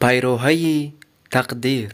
Пайроҳаи тақдир.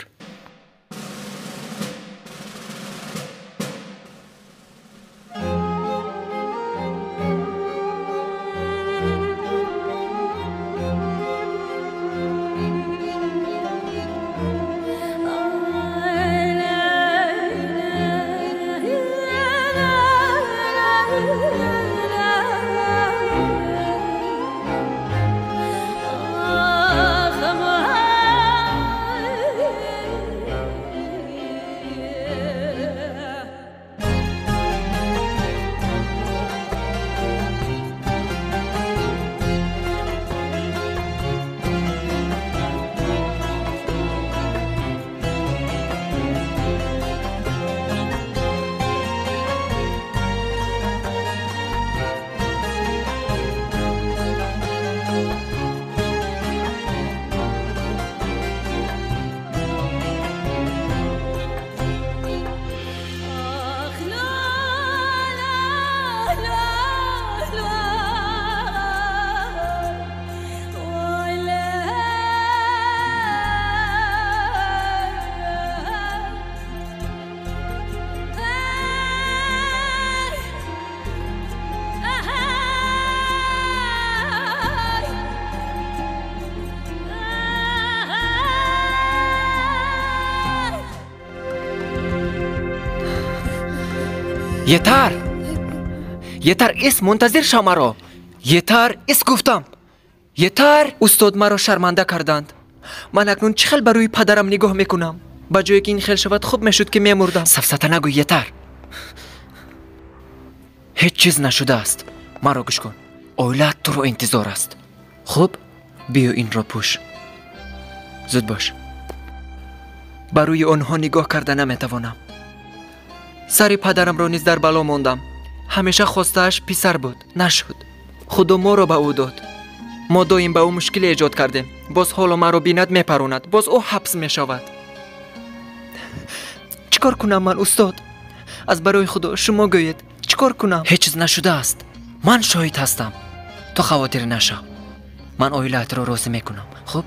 Етар! Етар, ис, мунтазир шав маро! Етар, ис гуфтам! Етар! Устод маро шарманда карданд. Ман акнун чӣ хел ба рӯи падарам нигоҳ мекунам? Ба ҷое ки ин хел шавад, хуб мешуд ки мемурдам. Сафсата нагӯй, Етар. Ҳеҷ чиз нашудааст. Маро гӯш кун. Оилаат туро интизор аст. Хуб, биё инро пӯш. Зуд бош. Ба рӯи онҳо нигоҳ карда наметавонам. Сари падарамро низ дар бало мондам. Ҳамеша хостааш писар буд, нашуд. Худо моро ба ӯ дод. Мо доим ба ӯ мушкиле эҷод кардем. Боз ҳоло маро бинад мепаронад, боз ӯ ҳабс мешавад. Чӣ кор кунам ман, устод? Аз барои Худо шумо гӯед, чӣ кор кунам? Ҳеҷ чиз нашудааст. Ман шоҳид ҳастам. Ту хавотир нашав. Ман оилаатро розӣ мекунам. Хуб?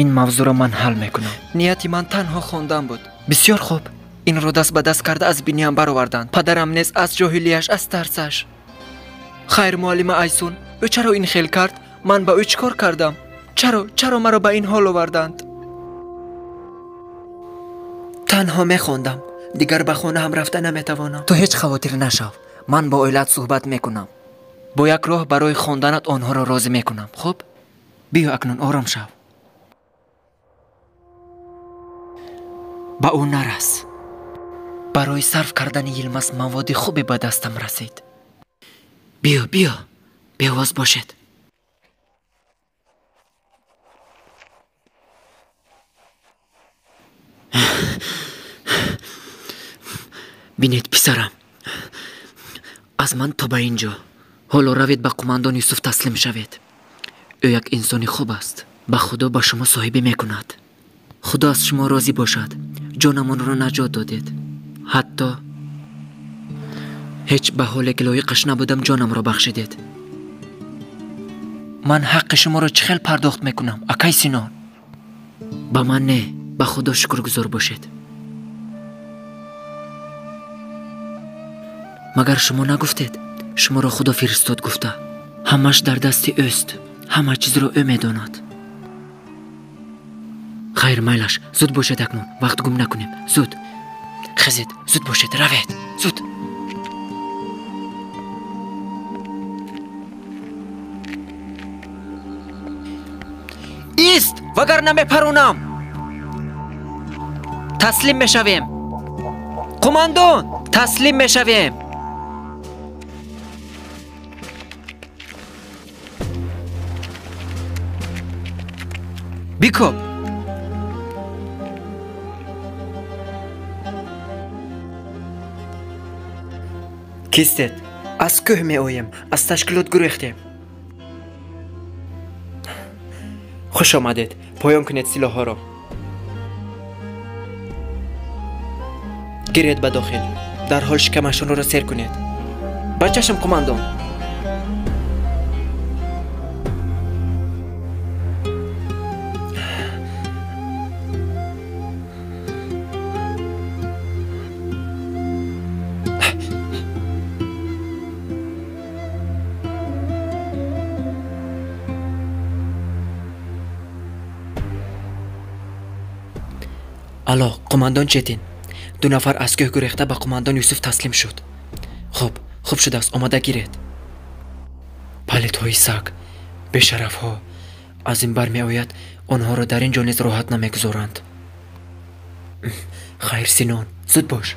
Ин мавзӯъро ман ҳал мекунам. Нияти ман танҳо хондан буд. Бисёр хуб. Инро даст ба даст карда аз биниям бароварданд. Падарам нез аз ҷоҳилияш, аз тарсаш. Хайр, муаллима Айсун, ӯ чаро ин хел кард? Ман ба ӯ чӣ кор кардам? Чаро маро ба ин ҳол оварданд? Танҳо мехондам. Дигар ба хона ҳам рафта наметавонам. Ту ҳеҷ хавотир нашав. Ман бо оилаат суҳбат мекунам. Бо як роҳ барои хонданат онҳоро розӣ мекунам. Хуб? Биё акнун ором шав. Ба ӯ нарас. Барои сарф кардани Йилмаз маводи хубе ба дастам расид. Биё, биё, беовоз бошед. Бинед, писарам, аз ман то ба ин ҷо. Ҳоло равед ба қумандон Юсуф таслим шавед. Ӯ як инсони хуб аст. Ба Худо ба шумо соҳибӣ мекунад. Худо аз шумо розӣ бошад. Ҷонамонро наҷот додед. Ҳатто ҳеҷ ба ҳоле ки лоиқаш набудам ҷонамро бахшидед. Ман ҳаққи шуморо чӣ хел пардохт мекунам, акай Синон? Ба ман не, ба Худо шукргузор бошед. Магар шумо нагуфтед, шуморо Худо фиристод гуфта? Ҳамаш дар дасти ӯст, ҳама чизро ӯ медонад. Хайр, майлаш, зуд бошед акнун, вақт гум накунем, зуд. Хезед, зуд бошед, равед, зуд. Ист, вагарна мепаронам. Таслим мешавем. Қумандон, таслим мешавем. Бикоб. Кистед? Аз кӯҳ меоем, аз ташкилот гурехтем. Хуш омадед, поён кунед силоҳҳоро. Гиред ба дохил, дарҳол шикамашонро сер кунед. Ба чашм, қумандон. Алло, қумандон Четин. 2 нафар аз кӯҳ гурехта ба қумандон Юсуф таслим шуд. Хуб, хуб шудааст, омада гиред. Палитҳои саг, бешарафҳо аз ин бармеояд, онҳоро дар ин ҷо низ роҳат намегузоранд. Хайр, Синон, зуд бош.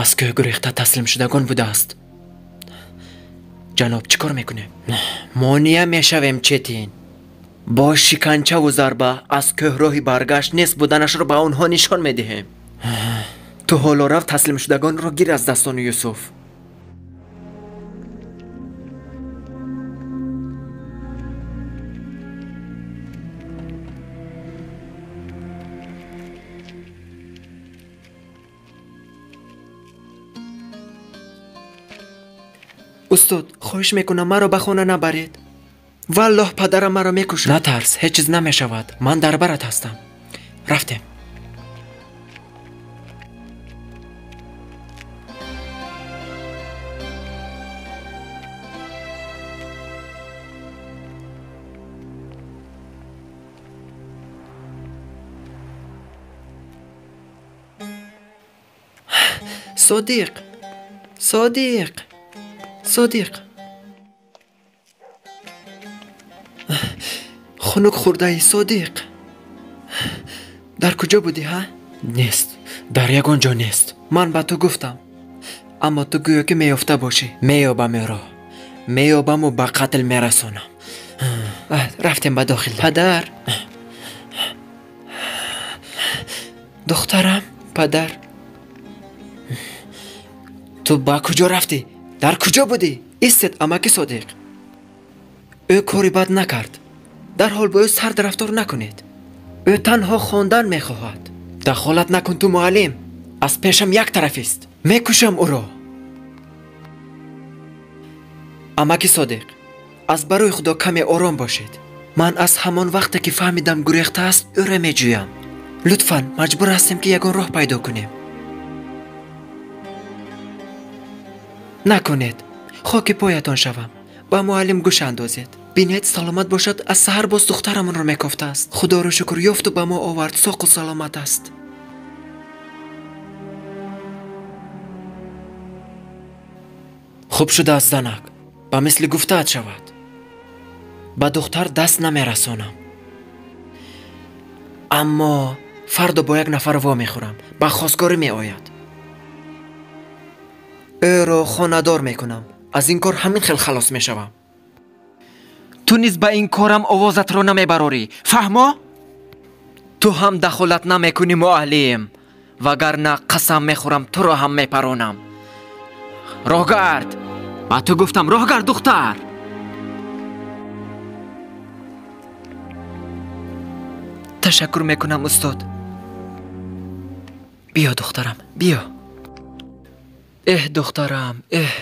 Аз кӯҳ гурехта таслимшудагон будааст. Ҷаноб, чӣ кор мекунем? Монеа мешавем, Четин. Бо шиканчаву зарба аз кӯҳ роҳи баргашт нест буданашро ба онҳо нишон медиҳем. Ту ҳоло рав таслимшудагонро гир аз дастони Юсуф. Устод, хоҳиш мекунам маро ба хона набаред. Валлоҳ падарам маро мекушад. Натарс, ҳеҷ чиз намешавад. Ман дар барат ҳастам. Рафтем. Содиқ, Содиқ, Содиқ. Хунук хӯрдаи, Содиқ. Дар куҷо будӣ, ҳа? Нест, дар ягон ҷо нест. Ман ба ту гуфтам, аммо ту гӯё ки меёфта бошӣ. Меёбам ӯро, меёбаму ба қатл мерасонам. Рафтем ба дохил. Падар, духтарам, падар. Ту ба куҷо рафтӣ? Дар куҷо будӣ? Истед, амаки Содиқ. Ӯ кори бад накард. Дарҳол бо ӯ сард рафтор накунед. Ӯ танҳо хондан мехоҳад. Дахолат накун ту муаллим. Аз пешам як тарафист. Мекушам ӯро. Амаки Содиқ, аз барои Худо каме ором бошед. Ман аз ҳамон вақте ки фаҳмидам гурехтааст, ӯро меҷӯям. Лутфан, маҷбур ҳастем ки ягон роҳ пайдо кунем. Накунед, хоки поятон шавам. Ба муаллим гӯш андозед. Бинед, саломат бошад, аз саҳар боз духтарамонро мекофтааст. Худоро шукр, ёфту ба мо овард, соқу саломат аст. Хуб шудааст, занак, ба мисли гуфтаат шавад. Ба духтар даст намерасонам. Аммо фардо бо як нафар вомехӯрам, ба хостгорӣ меояд. Ӯро хонадор мекунам. Аз ин кор ҳамин хел халос мешавам. Ту низ ба ин корам овозатро намебарорӣ, фаҳмо? Ту ҳам дахолат намекунӣ, муаллим, вагарна қасам мехӯрам туро ҳам мепаронам. Роҳгард! Ба ту гуфтам, роҳгард, духтар! Ташаккур мекунам, устод. Биё, духтарам, биё. Эҳ, духтарам, эҳ.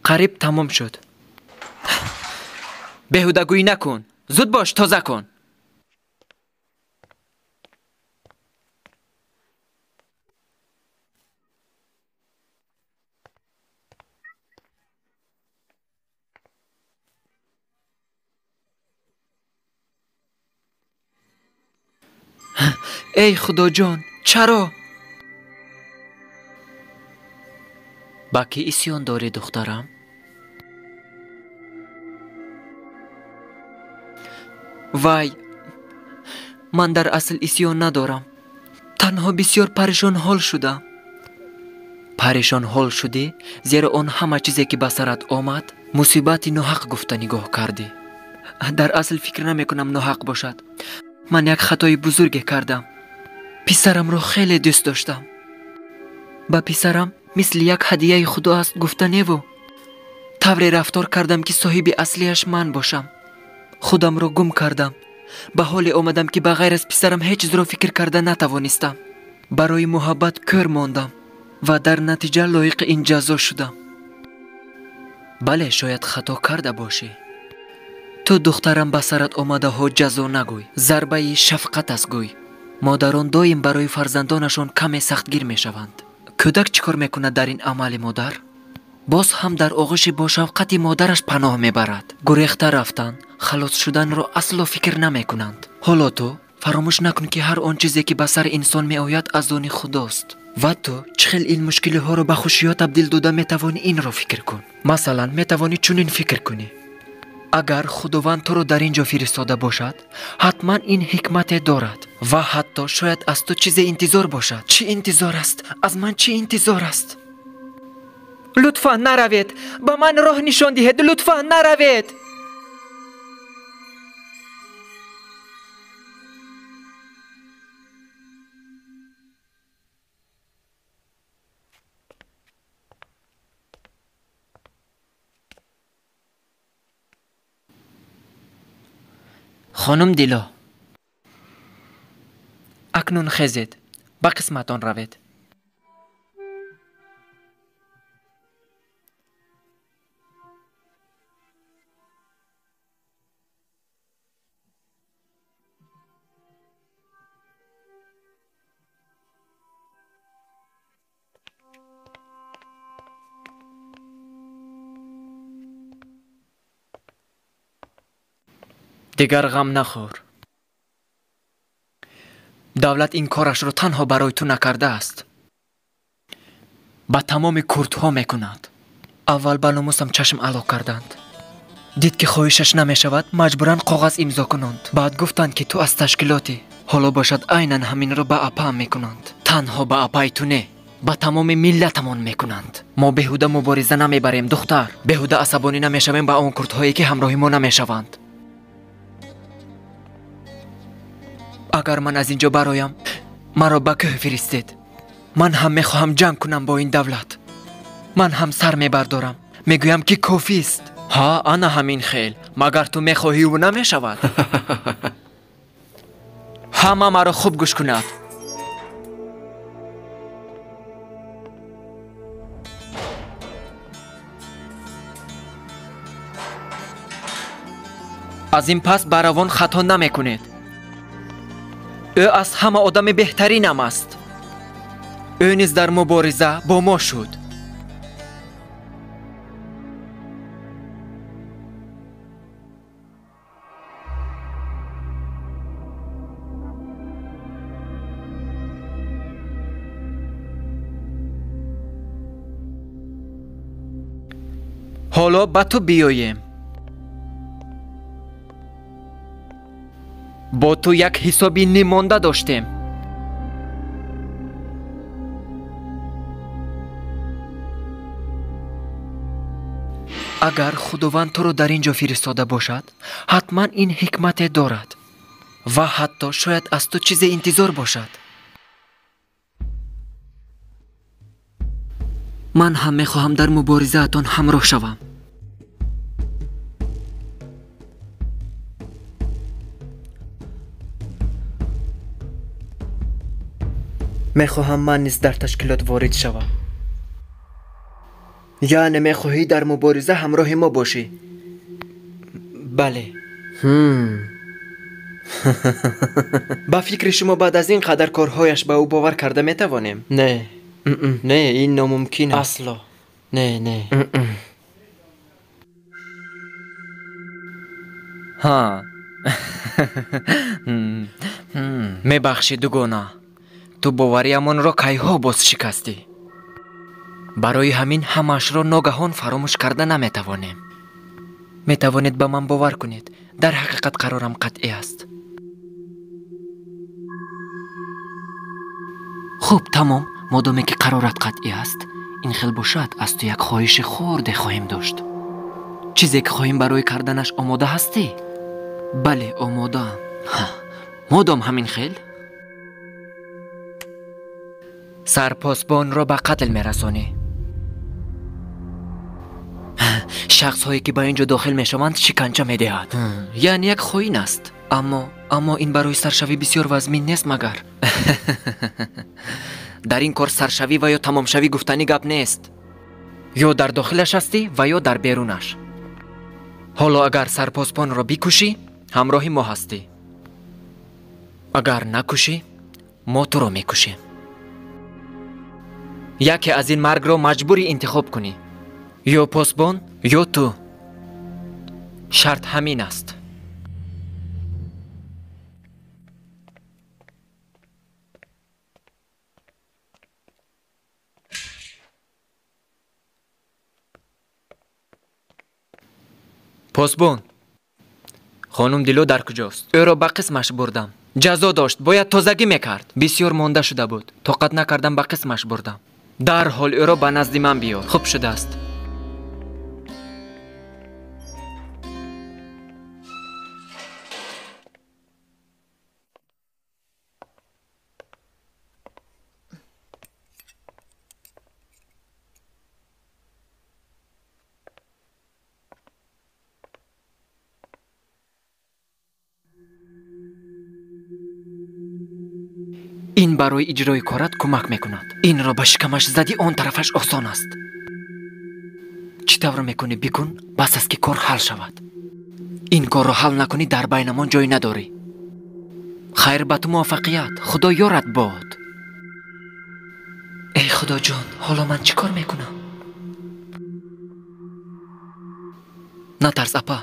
Қариб тамом шуд. Беҳудагӯӣ накун. Зуд бош, тоза кун. Эй Худоҷон, чаро? Ба кӣ исён дорӣ, духтарам? Вай, ман дар асл исён надорам. Танҳо бисёр парешонҳол шудам. Парешонҳол шудӣ, зеро он ҳама чизе ки ба сарат омад, мусибати ноҳақ гуфта нигоҳ кардӣ. Дар асл фикр намекунам ноҳақ бошад. Ман як хатои бузурге кардам. Писарамро хеле дӯст доштам. Ба писарам мисли як ҳадияи Худо аст гуфта неву. Тавре рафтор кардам ки соҳиби аслиаш ман бошам. Худамро гум кардам. Ба ҳоле омадам, ки ба ғайр аз писарам ҳеҷ чизро фикр карда натавонистам. Барои муҳаббат кӯр мондам ва дар натиҷа лоиқи ин ҷазо шудам. Бале, шояд хато карда бошӣ. Ту духтарам ба сарат омадаҳо ҷазо нагӯй, зарбаи шафқат аст гӯй. Модарон доим барои фарзандонашон каме сахтгир мешаванд. Кӯдак чӣ кор мекунад дар ин амали модар? Боз ҳам дар оғӯши бошафқати модараш паноҳ мебарад. Гурехта рафтан, халос шуданро асло фикр намекунанд. Ҳоло ту фаромӯш накун, ки ҳар он чизе, ки ба сари инсон меояд, аз они Худост. Ва ту чӣ хел ин мушкилиҳоро ба хушиҳо табдил дода метавонӣ, инро фикр кун. Масалан, метавонӣ чунин фикр кунӣ: агар Худованд туро дар ин ҷо фиристода бошад, ҳатман ин ҳикмате дорад ва ҳатто шояд аз ту чизе интизор бошад. Чӣ интизор аст? Аз ман чӣ интизор аст? Лутфан наравед! Ба ман роҳ нишон диҳед! Лутфан наравед! Хонум Дило, акнун хезед, ба қисматон равед. Дигар ғам нахӯр. Давлат ин корашро танҳо барои ту накардааст, ба тамоми курдҳо мекунад. Аввал ба номусам чашм ало карданд. Дид, ки хоҳишаш намешавад, маҷбуран коғаз имзо кунанд. Баъд гуфтанд, ки ту аз ташкилотӣ. Ҳоло бошад айнан ҳаминро ба апаам мекунанд. Танҳо ба апаи ту не, ба тамоми миллатамон мекунанд. Мо беҳуда мубориза намебарем, духтар. Беҳуда асабонӣ намешавем ба он курдҳое, ки ҳамроҳи мо намешаванд. Агар ман аз ин ҷо бароям, маро ба кӯҳ фиристед. Ман ҳам мехоҳам ҷанг кунам бо ин давлат. Ман ҳам сар мебардорам, мегӯям, ки кофист. Ҳа, ана ҳамин хел. Магар ту мехоҳиву намешавад? Ҳама маро хуб гӯш кунад. Аз ин пас ба равон хато намекунед. Ӯ аз ҳама одами беҳтаринам аст. Ӯ низ дар мубориза бо мо шуд. Ҳоло ба ту биёем. Бо ту як ҳисоби нимонда доштем. Агар Худованд туро дар ин ҷо фиристода бошад, ҳатман ин ҳикмате дорад ва ҳатто шояд аз ту чизе интизор бошад. Ман ҳам мехоҳам дар муборизаатон ҳамроҳ шавам. Мехоҳам ман низ дар ташкилот ворид шавам. Яъне мехоҳӣ дар мубориза ҳамроҳи мо бошӣ? Бале. Ба фикри шумо баъд аз ин қадар корҳояш ба ӯ бовар карда метавонем? Не, не, ин номумкин аст. Асло. Не, не. Ҳа. Мебахшӣ, дугона. Ту бовариамонро кайҳо боз шикастӣ. Барои ҳамин ҳамаашро ногаҳон фаромӯш карда наметавонем. Метавонед ба ман бовар кунед, дар ҳақиқат қарорам қатъӣ аст. Хуб, тамом. Модоме ки қарорат қатъӣ аст, ин хел бошад, аз ту як хоҳиши хурде хоҳем дошт. Чизе ки хоҳем барои карданаш омода ҳастӣ? Бале, омодаам. Модом ҳамин хел? Сарпосбонро ба қатл мерасонӣ. Шахсҳое ки ба ин ҷо дохил мешаванд, шиканҷа медиҳад. Яъне як хоин аст. Аммо ин барои саршавӣ бисёр вазмин нест магар? Дар ин кор саршавӣ ва ё тамомшавӣ гуфтани гап нест. Ё дар дохилаш ҳастӣ ва ё дар берунаш. Ҳоло агар сарпосбонро бикушӣ, ҳамроҳи мо ҳастӣ. Агар накушӣ, мо туро мекушем. Яке аз ин маргро маҷбурӣ интихоб кунӣ. Ё посбон, ё ту. Шарт ҳамин аст. Посбон, хонум Дило дар куҷост? Ӯро ба қисмаш бурдам. Ҷазо дошт, бояд тозагӣ мекард. Бисёр монда шуда буд. Тоқат накардам, ба қисмаш бурдам. Дарҳол ӯро ба назди ман биёр. Хуб шудааст. Ин барои иҷрои корат кӯмак мекунад. Инро ба шикамаш задӣ, он тарафаш осон аст. Чӣ тавр мекунӣ бикун, бас аст ки кор ҳал шавад. Ин корро ҳал накунӣ, дар байнамон ҷой надорӣ. Хайр ба ту муваффақият, Худо ёрат бод. Эй Худоҷон, ҳоло ман чӣ кор мекунам? Натарс апа,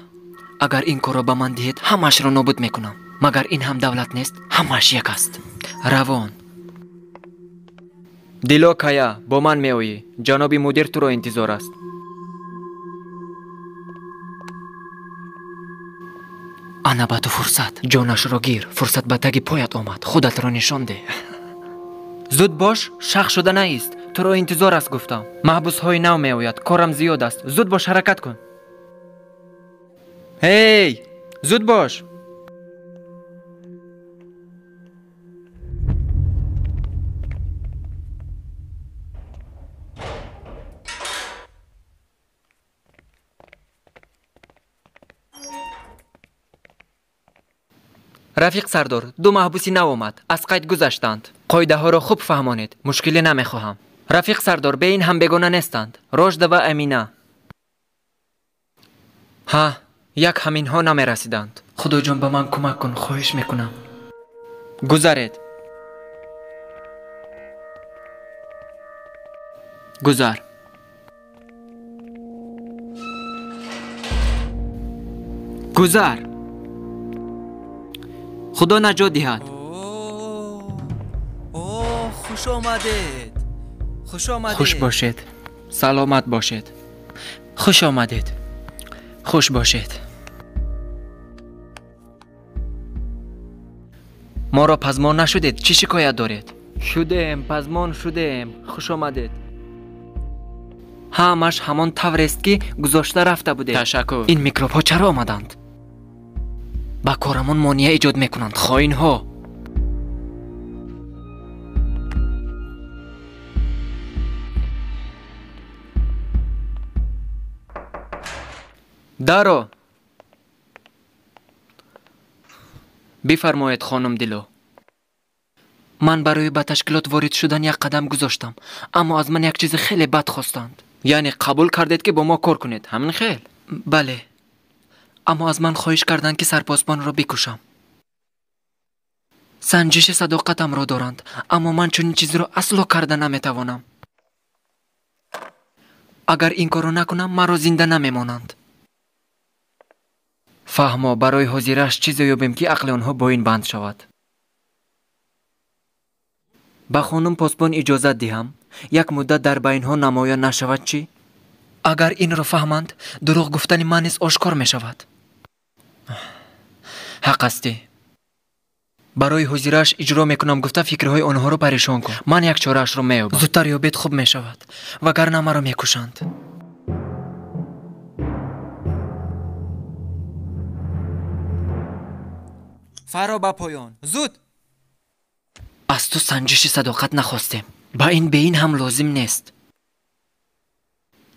агар ин корро ба ман диҳед, ҳамаашро нобуд мекунам. Магар ин ҳам давлат нест? Ҳамааш як аст. Равон. Дило Кая, бо ман меоӣ. Ҷаноби мудир туро интизор аст. Ана ба ту фурсат. Ҷонашро гир. Фурсат ба таги поят омад. Худатро нишон деҳ. Зуд бош, шах шуда наист. Туро интизор аст гуфтам. Маҳбусҳои нав меояд. Корам зиёд аст. Зуд бош, ҳаракат кун. Ҳей, зуд бош. Рафиқ сардор, ду маҳбуси нав омад. Аз қайд гузаштанд. Қоидаҳоро хуб фаҳмонед. Мушкилӣ намехоҳам. Рафиқ сардор, бе ин ҳам бегона нестанд. Рожда ва Амина. Ҳа, як ҳаминҳо намерасиданд. Худоҷон, ба ман кӯмак кун, хоҳиш мекунам. Гузаред. Гузар. Гузар. Худо наҷот диҳад. Хуш омадед. Хуш омадед. Хуш бошед. Саломат бошед. Хуш омадед. Хуш бошед. Моро пазмон нашудед, чӣ шикоят доред? Шудем, пазмон шудем. Хуш омадед. Ҳамаш ҳамон таврест ки гузошта рафта будед. Ташаккур. Ин микробҳо чаро омаданд? Ба корамон монеа эҷод мекунанд, хоинҳо. Даро. Бифармоед, хонум Дило. Ман барои ба ташкилот ворид шудан як қадам гузоштам, аммо аз ман як чизи хеле бад хостанд. Яъне қабул кардед ки бо мо кор кунед, ҳамин хел? Бале. Аммо аз ман хоҳиш карданд ки сарпосбонро бикушам. Санҷиши садоқатамро доранд, аммо ман чунин чизро асло карда наметавонам. Агар ин корро накунам, маро зинда намемонанд. Фаҳмо, барои ҳозираш чизе ёбем ки ақли онҳо бо ин банд шавад. Ба хонум посбон иҷозат диҳам, як муддат дар байнҳо намоён нашавад чӣ? Агар инро фаҳманд, дурӯғ гуфтани ман низ ошкор мешавад. Ҳақ ҳастӣ. Барои ҳозираш иҷро мекунам гуфта фикрҳои онҳоро парешон кун. Ман як чораашро меёбам. Зудтар ёбед хуб мешавад, вагарна маро мекушанд. Фаро ба поён. Зуд! Аз ту санҷиши садоқат нахостем. Ба ин бе ин ҳам лозим нест.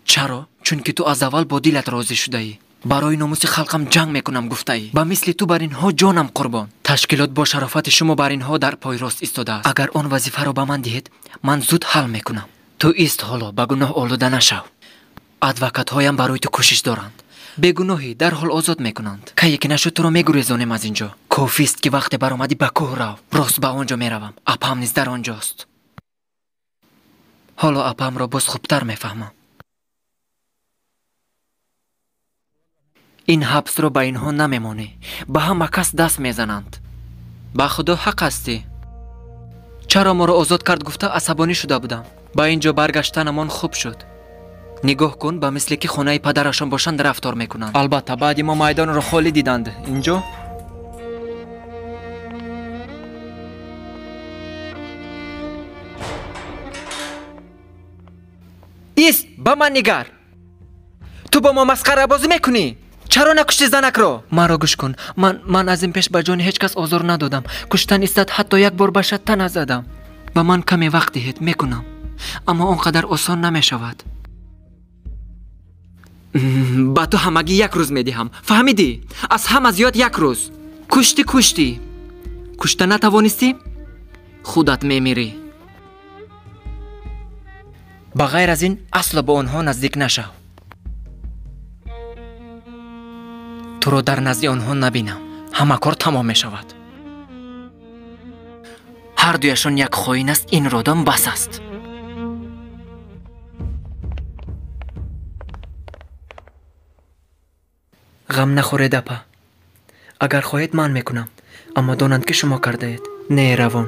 Чаро? Чунки ту аз аввал бо дилат розӣ шудаӣ. Барои номуси халқам ҷанг мекунам гуфтаӣ. Ба мисли ту бар инҳо ҷонам қурбон. Ташкилот бо шарофати шумо бар инҳо дар пой рост истодааст. Агар он вазифаро ба ман диҳед, ман зуд ҳал мекунам. Ту ист ҳоло, ба гуноҳ олуда нашав. Адвокатҳоям барои ту кӯшиш доранд. Бегуноҳӣ дарҳол озод мекунанд. Кае ки нашуд туро мегурезонем аз ин ҷо. Кофист ки вақте баромадӣ ба кӯҳ рав. Рост ба он ҷо меравам. Апам низ дар он ҷост. Ҳоло апамро боз хубтар мефаҳмам. Ин ҳабсро ба инҳо намемонӣ. Ба ҳама кас даст мезананд. Ба худо ҳақ ҳастӣ. Чаро моро озод кард гуфта асабонӣ шуда будам. Ба ин ҷо баргаштанамон хуб шуд. Нигоҳ кун, ба мисле ки хонаи падарашон бошанд рафтор мекунанд. Албатта, баъди мо майдонро холӣ диданд. Инҷо ист, ба ман нигар. Ту бо мо масхарабозӣ мекунӣ? Чаро накушти занакро? Маро гӯш кун. Ман аз ин пеш ба ҷони ҳеҷ кас озор надодам. Куштан истад, ҳатто як бор ба шатта назадам. Ба ман каме вақт диҳед, мекунам. Аммо он қадар осон намешавад. Ба ту ҳамагӣ як рӯз медиҳам. Фаҳмидӣ? Аз ҳама зиёд як рӯз. Кушти, куштӣ. Кушта натавонистӣ? Худат мемирӣ. Ба ғайр аз ин асло бо онҳо наздик нашав. Туро дар назди онҳо набинам. Ҳама кор тамом мешавад. Ҳар дуяшон як хоин аст, ин родом бас аст. Ғам нахӯред, апа. Агар хоҳед ман мекунам, аммо донанд ки шумо кардаед. Не, Равон,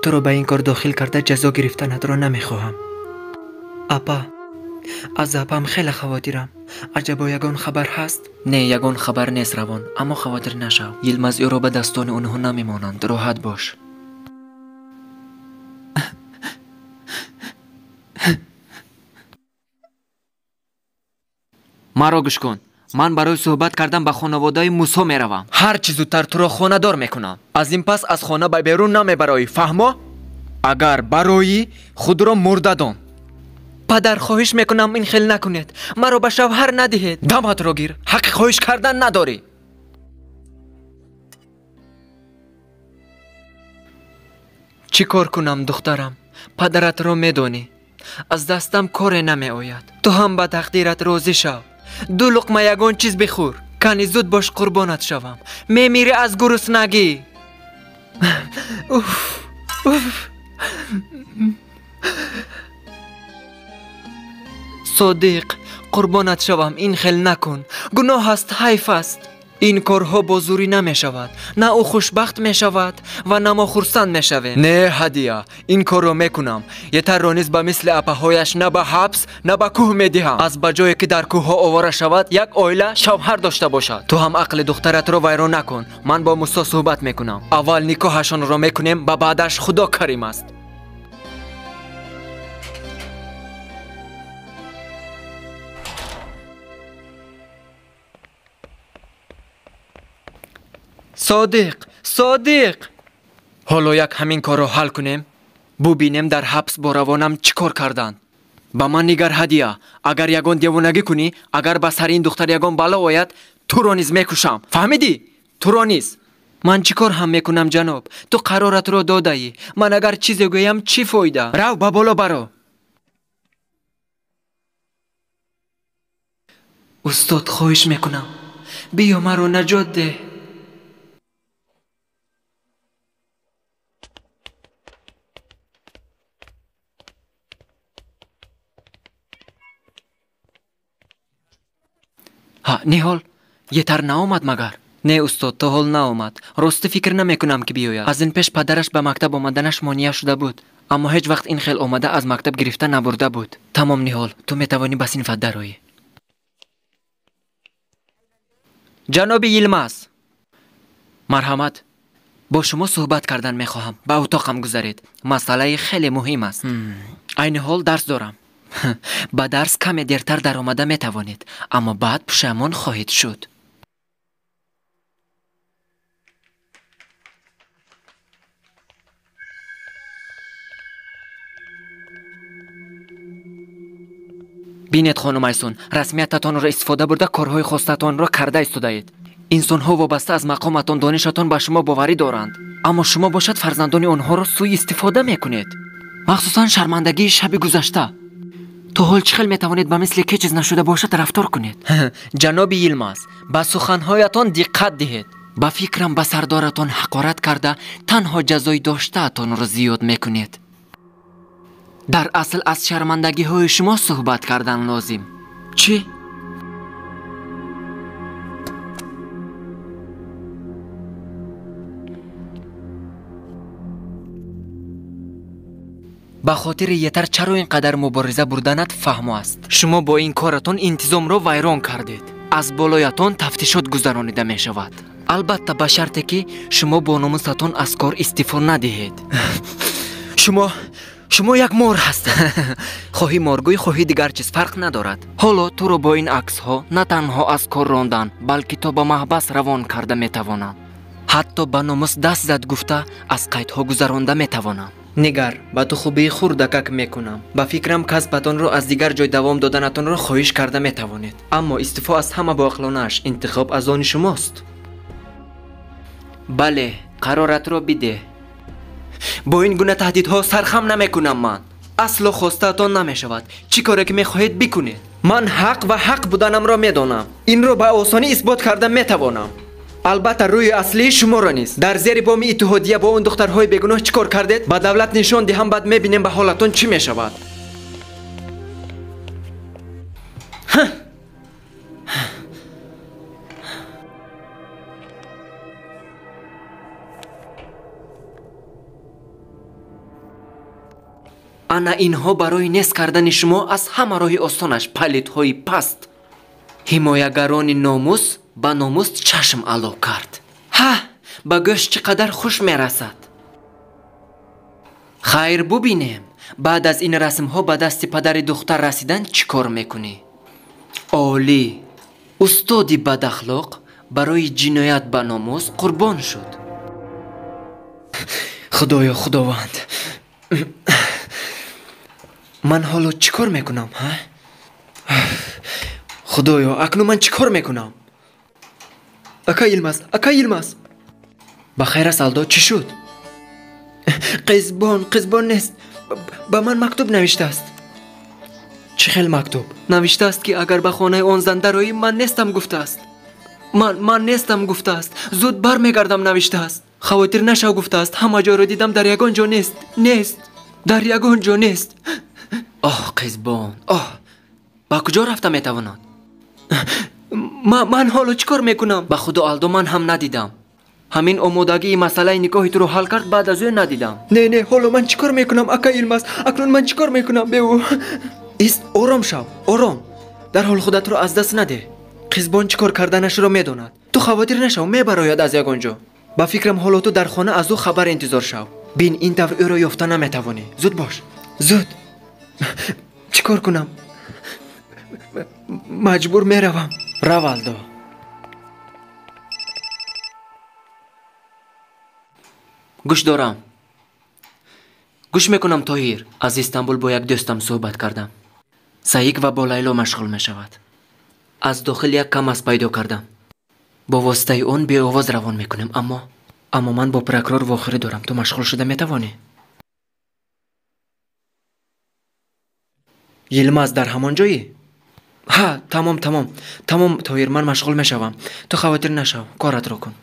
туро ба ин кор дохил карда ҷазо гирифтанатро намехоҳам. Апа, аз апам хеле хавотирам. Аҷабо ягон хабар ҳаст? Не, ягон хабар нест, Равон, аммо хавотир нашав. Йилмаз ӯро ба дастони онҳо намемонанд. Роҳат бош. Маро гӯш кун. Ман барои суҳбат кардан ба хонаводаи Мусо меравам. Ҳар чӣ зудтар туро хонадор мекунам. Аз ин пас аз хона ба берун намебароӣ, фаҳмо? Агар бароӣ, худро мурда дон. Падар, хоҳиш мекунам ин хел накунед. Маро ба шавҳар надиҳед. Даматро гир. Ҳаққи хоҳиш кардан надорӣ. Чӣ кор кунам, духтарам? Падаратро медонӣ. Аз дастам коре намеояд. Ту ҳам ба тақдират розӣ шав. Ду луқма ягон чиз бихӯр. Кани зуд бош, қурбонат шавам. Мемирӣ аз гуруснагӣ. Уф, уф. Содиқ, қурбонат шавам, ин хел накун. Гуноҳ аст, ҳайф аст. Ин корҳо бо зурӣ намешавад. На ӯ хушбахт мешавад ва на мо хурсанд мешавем. Не, Ҳадия, ин корро мекунам. Етарро низ ба мисли апаҳояш на ба ҳабс, на ба кӯҳ медиҳам. Аз ба ҷое ки дар кӯҳҳо овора шавад, як оила шавҳар дошта бошад. Ту ҳам ақли духтаратро вайрон накун. Ман бо Мусо суҳбат мекунам. Аввал никоҳашонро мекунем, ба баъдаш Худо карим аст. Содиқ, Содиқ! Ҳоло як ҳамин корро ҳал кунем. Бубинем дар ҳабс бо Равонам чӣ кор карданд. Ба ман нигар, Ҳадия, агар ягон девонагӣ кунӣ, агар ба сари ин духтар ягон бало ояд, туро низ мекушам. Фаҳмидӣ? Туро низ. Ман чӣ кор ҳам мекунам, ҷаноб? Ту қароратро додаӣ. Ман агар чизе гӯям, чӣ фоида? Рав, ба боло баро. Устод, хоҳиш мекунам, биё маро наҷот деҳ. Ҳа, Ниҳол, етар наомад магар? Не, устод, то ҳол наомад. Рости фикр намекунам ки биёяд. Аз ин пеш падараш ба мактаб омаданаш монеа шуда буд, аммо ҳеҷ вақт ин хел омада аз мактаб гирифта набурда буд. Тамом, Ниҳол, ту метавонӣ ба синфат дароӣ. Ҷаноби Йилмаз, марҳамат, бо шумо суҳбат кардан мехоҳам. Ба утоқам гузаред. Масъалаи хеле муҳим аст. Айни ҳол дарс дорам. Ба дарс каме дертар даромада метавонед, аммо баъд пушаймон хоҳед шуд. Бинед хонум Айсун, расмиятатонро истифода бурда корҳои хостаатонро карда истодаед. Инсонҳо вобаста аз мақоматон, донишатон ба шумо боварӣ доранд, аммо шумо бошад фарзандони онҳоро сӯистифода мекунед. Махсусан шармандагии шаби гузашта. То ҳол чӣ хел метавонед ба мисли ки чиз нашуда бошад рафтор кунед? Ҷаноби Йилмаз, ба суханҳоятон диққат диҳед. Ба фикрам ба сардоратон ҳақорат карда танҳо ҷазои доштаатонро зиёд мекунед. Дар асл аз шармандагиҳои шумо суҳбат кардан лозим. Чӣ? Ба хотири Етар чаро ин қадар мубориза бурданат фаҳмо аст. Шумо бо ин коратон интизомро вайрон кардед. Аз болоятон тафтишот гузаронида мешавад. Албатта ба шарте ки шумо бо номусатон аз кор истифо надиҳед. Шумо як мор ҳастед. Хоҳӣ моргӯй, хоҳӣ дигар чиз, фарқ надорад. Ҳоло туро бо ин аксҳо на танҳо аз кор рондан, балки то ба маҳбас равон карда метавонам. Ҳатто ба номус даст зад гуфта аз қайдҳо гузаронда метавонам. Нигар, ба ту хубии хурдакак мекунам. Ба фикрам касбатонро аз дигар ҷой давом доданатонро хоҳиш карда метавонед. Аммо истифо аз ҳама боақлонааш интихоб аз они шумост. Бале, қароратро бидеҳ. Бо ин гуна таҳдидҳо сархам намекунам ман. Асло хостаатон намешавад. Чӣ коре ки мехоҳед бикунед. Ман ҳақ ва ҳақ буданамро медонам. Инро ба осонӣ исбот карда метавонам. Албатта рӯи аслии шуморо низ. Дар зери боми иттиҳодия бо он духтарҳои бегуноҳ чӣ кор кардед? Ба давлат нишон диҳам, баъд мебинем ба ҳолатон чӣ мешавад. Ана инҳо барои нест кардани шумо аз ҳама роҳи осонаш палидҳои паст. Ҳимоягарони номус ба номус чашм ало кард. Ҳа, ба гӯш чӣ қадар хуш мерасад. Хайр бубинем, баъд аз ин расмҳо ба дасти падари духтар расидан чӣ кор мекунӣ? Олӣ, устоди бадахлоқ барои ҷиноят ба номус қурбон шуд. Худоё, Худованд, ман ҳоло чӣ кор мекунам? Ҳа? Худоё, акнун ман чӣ кор мекунам? Ака Йилмаз, ака Йилмаз. Ба хайр аст, Алдо, чӣ шуд? Қизбон, қизбон нест. Ба ман мактуб навиштааст. Чӣ хел мактуб? Навиштааст ки агар ба хонаи он зан дароӣ, ман нестам гуфтааст. Ман нестам гуфтааст. Зуд бармегардам навиштааст. Хавотир нашав гуфтааст. Ҳама ҷойро дидам, дар ягон ҷо нест. Нест. Дар ягон ҷо нест. Оҳ, қизбон, оҳ. Ба куҷо рафта метавонад? Ман ҳоло чӣ кор мекунам? Ба худо, Алдо, ман ҳам надидам. Ҳамин омодагии масъалаи никоҳи туро ҳал кард, баъд аз ӯ надидам. Не, не, ҳоло ман чӣ кор мекунам, ака Йилмаз? Акнун ман чӣ кор мекунам бе ӯ? Ист, ором шав, ором. Дар ҳол худатро аз даст надеҳ. Қизбон чӣ кор карданашро медонад. Ту хавотир нашав, мебарояд аз ягон ҷо. Ба фикрам ҳоло ту дар хона аз ӯ хабар интизор шав. Бин, ин тавр ӯро ёфта наметавонӣ. Зуд бош, зуд. Чӣ кор кунам? Маҷбур меравам. Рав, Алдо. Гӯш дорам. Гӯш мекунам, Тоҳир. Аз Истанбул бо як дӯстам суҳбат кардам. Саик ва бо Лайло машғул мешавад. Аз дохил як камаз пайдо кардам. Бо воситаи он беовоз равон мекунем, аммо ман бо прокурор вохӯрӣ дорам. Ту машғул шуда метавонӣ? Йилмаз дар ҳамон ҷоӣ? Ҳа, тамом, тамом. Тамом, Тоҳир, ман машғул мешавам. Ту хавотир нашав, коратро кун.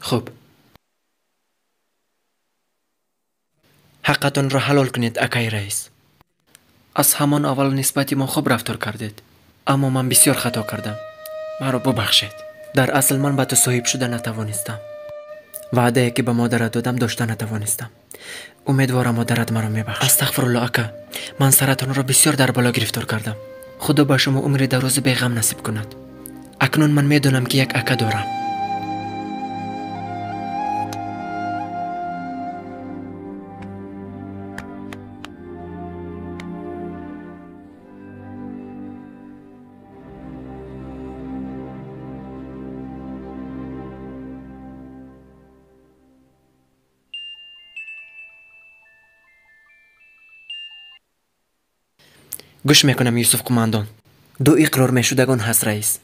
Хуб. Ҳаққатонро ҳалол кунед, акаи раис. Аз ҳамон аввал нисбати мо хуб рафтор кардед, аммо ман бисёр хато кардам. Маро бубахшед. Дар асл ман ба ту соҳиб шуда натавонистам. Ваъдае ки ба модарат додам дошта натавонистам. Умедворам модарат маро мебахшад. Астағфирулло, ака. Ман саратонро бисёр дар бало гирифтор кардам. Худо ба шумо умри дарозу беғам насиб кунад. Акнун ман медонам ки як ака дорам. Гӯш мекунам Юсуф қумандон. Ду иқрор мешудагон ҳаст раис.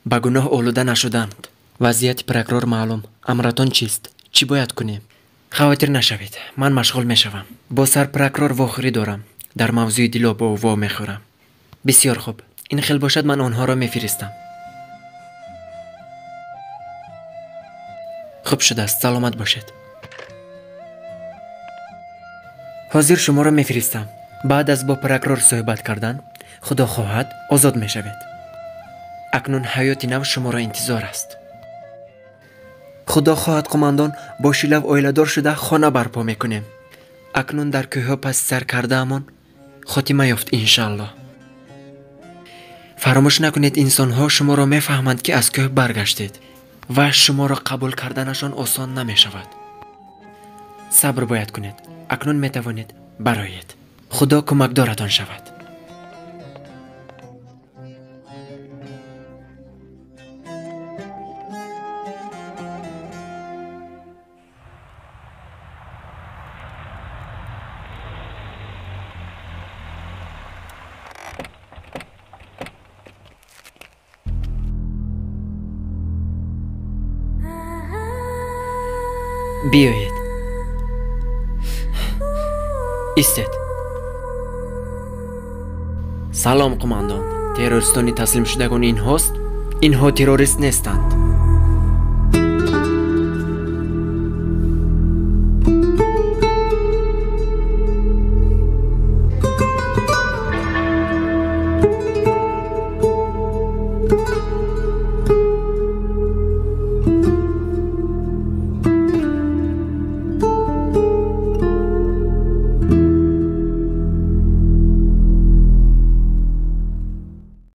Ба гуноҳ олуда нашуданд. Вазъияти прокурор маълум. Амратон чист? Чӣ бояд кунем? Хавотир нашавед. Ман машғул мешавам. Бо сарпрокурор вохӯрӣ дорам. Дар мавзӯи дило бо ӯ во мехӯрам. Бисёр хуб. Ин хел бошад ман онҳоро мефиристам. Хуб шудааст. Саломат бошед. Ҳозир шуморо мефиристам. Баъд аз бо прокурор суҳбат кардан, худо хоҳад, озод мешавед. Акнун ҳаёти нав шуморо интизор аст. Худо хоҳад қумандон, бо шилав оиладор шуда хона барпо мекунем. Акнун дар кӯҳҳо паси сар кардаамон хотима ёфт иншааллоҳ. Фаромӯш накунед, инсонҳо шуморо мефаҳманд, ки аз кӯҳ баргаштед ва шуморо қабул карданашон осон намешавад. Сабр бояд кунед. Акнун метавонед бароед. Худо кӯмакдоратон шавад. Биёед. Истед. Салом қумандон. Террористони таслимшудагон инҳост? Инҳо террорист нестанд.